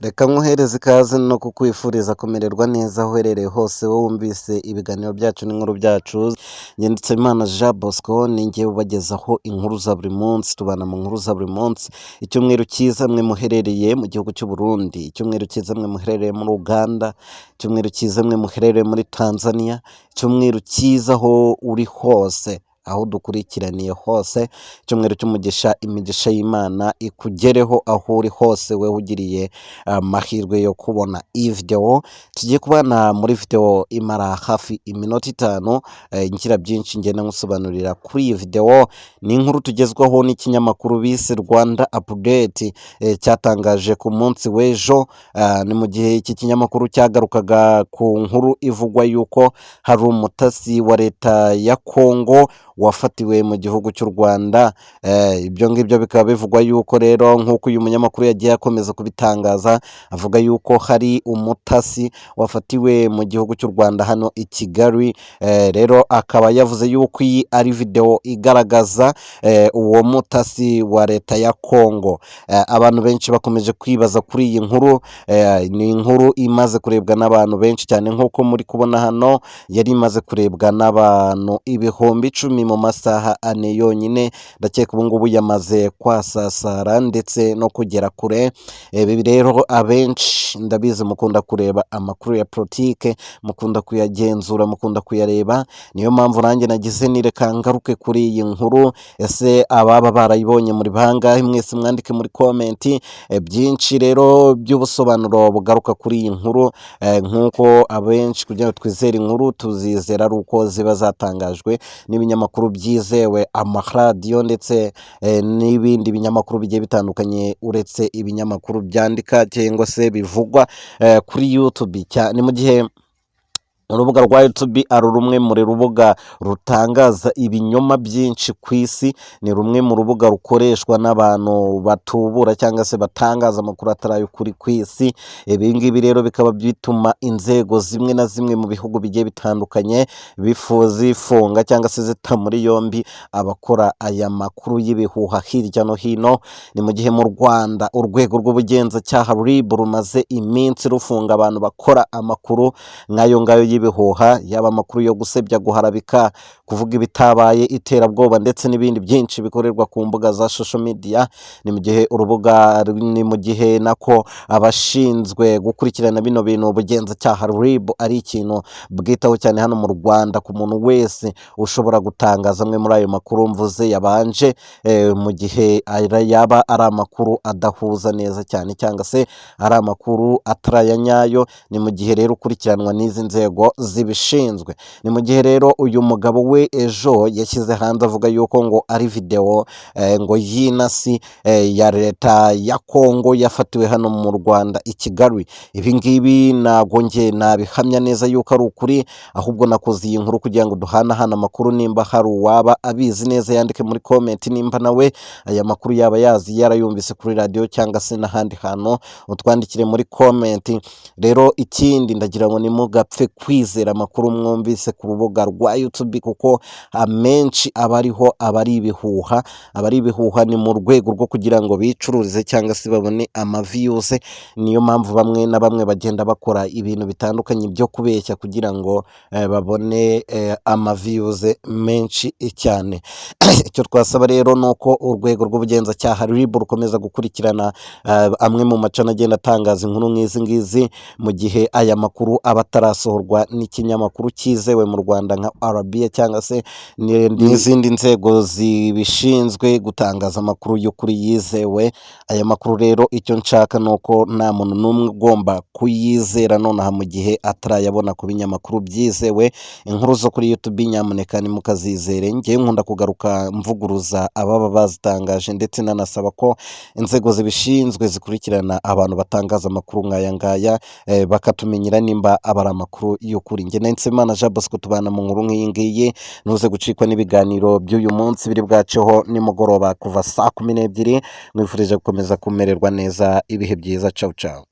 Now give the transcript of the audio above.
Reka nkuhereze ikaze no kukwifuriza kumererwa neza aho uherereye hose, wowe wumvise ibiganiro byacu n'inkuru byacu. Ngenditsemana Jean Bosco ni njye ubagezaho inkuru za buri munsi, tubana mu nkuru za buri munsi. Icyumweru cyiza mwe muherereye mu gihugu cy'u Burundi, icyumweru cyiza mwe muherereye muri Uganda, icyumweru cyiza mwe muherereye muri Tanzania, icyumweru cyiza aho uri hose, aho dukurikiraniye hose, icyumweru cy'umugisha, imigisha y'Imana ikugereho aho uri hose, wewe ugiriye amahirwe yo kubona iyi videwo. Tugiye kubana muri videwo imara hafi iminota 5, ngira byinshi ngenda nkusobanurira kuri iyi videwo. Ni inkuru tugezwaho n'ikinyamakuru bise Rwanda Update, cyatangaje ku munsi w'ejo. Ni mu gihe iki kinyamakuru cyagarukaga ku nkuru ivugwa yuko hari umutasi wa leta ya Kongo wafatiwe mu gihugu cy'u Rwanda. Ibyo ngibyo bikaba bivugwa yuko rero, nk'uko uyu munyamakuru yagiye akomeza kubitangaza, avuga yuko hari umutasi wafatiwe mu gihugu cy'u Rwanda hano i Kigali. Rero akaba yavuze yuko iyi ari videwo igaragaza uwo mutasi wa leta ya Kongo. Abantu benshi bakomeje kwibaza kuri iyi nkuru. Ni inkuru imaze kurebwa n'abantu benshi cyane, nk'uko muri kubona hano yari imaze kurebwa n'abantu 10,000 mu masaha 4 yonyine. Ndakeka ubu ngubu yamaze kwasasara ndetse no kugera kure. Ibi rero abenshi ndabizi mukunda kureba amakuru ya politike, mukunda kuyagenzura, mukunda kuyareba. Niyo mpamvu nanjye nagize nireka ngaruke kuri iyi nkuru. Ese ababa barayibonye muri bangahe? Mwese mwandike muri comment. Byinshi rero by'ubusobanuro bugaruka kuri iyi nkuru, nk'uko abenshi kugira ngo twizere inkuru tuzizera ari uko ziba zatangajwe n'ibinyamakuru byizewe, amaradiyo ndetse n'ibindi binyamakuru bigiye bitandukanye, uretse ibinyamakuru byandika cyangwa se bivugwa kuri YouTube. Ni mu gihe urubuga rwa YouTube ari rumwe muri rubuga rutangaza ibinyoma byinshi ku isi. Ni rumwe mu rubuga rukoreshwa n'abantu batubura cyangwa se batangaza amakuru atari ay'ukuri ku isi. Ibi ngibi rero bikaba bituma inzego zimwe na zimwe mu bihugu bigiye bitandukanye zifunga cyangwa se zita muri yombi abakora aya makuru y'ibihuha hirya no hino. Ni mu gihe mu Rwanda urwego rw'ubugenzacyaha RIB rumaze iminsi rufunga abantu bakora amakuru nk'ayo ngayo y'ibihuha, yaba amakuru yo gusebya, guharabika, kuvuga ibitabaye, iterabwoba ndetse n'ibindi byinshi bikorerwa ku mbuga za social media. Ni mu gihe urubuga, ni mu gihe nako abashinzwe gukurikirana bino bintu, ubugenzacyaha RIB, ari ikintu bwitaho cyane hano mu Rwanda ku muntu wese ushobora gutangaza amwe muri ayo makuru mvuze yabanje, mu gihe yaba ari amakuru adahuza neza cyane cyangwa se ari amakuru atari aya nyayo. Ni mu gihe rero ukurikiranwa n'izi nzego zibishinzwe. Ni mu gihe rero uyu mugabo we ejo yashyize hanze avuga yuko ngo ari videwo ngo y'intasi ya leta ya Kongo yafatiwe hano mu Rwanda i Kigali. Ibi ngibi ntabwo njye nabihamya neza yuko ari ukuri, ahubwo nakoze iyi nkuru kugira ngo duhanahane amakuru. Nimba hari uwaba abizi neza yandike muri comment, nimba nawe aya makuru yaba yazi, yarayumvise kuri radiyo cyangwa se n'ahandi hantu, utwandikire muri comment. Rero ikindi ndagira ngo nimugapfe kwizera amakuru mwumvise ku rubuga rwa YouTube, kuko amenshi aba ariho aba ari ibihuha, aba ari ibihuha. Ni mu rwego rwo kugira ngo bicururize cyangwa se babone ama views. Niyo mpamvu bamwe na bamwe bagenda bakora ibintu bitandukanye byo kubeshya kugira ngo babone ama views menshi cyane. Icyo twasaba rero ni uko urwego rw'ubugenzacyaha RIB rukomeza gukurikirana amwe mu macana agenda atangaza inkuru nk'izi ngizi, mu gihe aya makuru aba atarasohorwa n'ikinyamakuru cyizewe mu Rwanda nka RBA cyangwa se n'izindi nzego zibishinzwe gutangaza amakuru y'ukuri yizewe. Aya makuru rero icyo nshaka ni uko nta muntu n'umwe ugomba kuyizera nonaha mu gihe atarayabona ku binyamakuru byizewe. Inkuru zo kuri YouTube nyamuneka ntimukazizere. Ngewe nkunda kugaruka mvuguruza ababa bazitangaje, ndetse nanasaba ko inzego zibishinzwe zikurikirana abantu batangaza amakuru nk'aya ngaya, bakatumenyera nimba aba ari amakuru y'ukuri. Njye na Nsemana Jean Bosco tubana mu nkuru nk'iyi ngiyi. Ntuze gucikwa n'ibiganiro by'uyu munsi biri bwaceho nimugoroba kuva saa 12. Mwifurije gukomeza kumererwa neza, ibihe byiza, cawu cawu.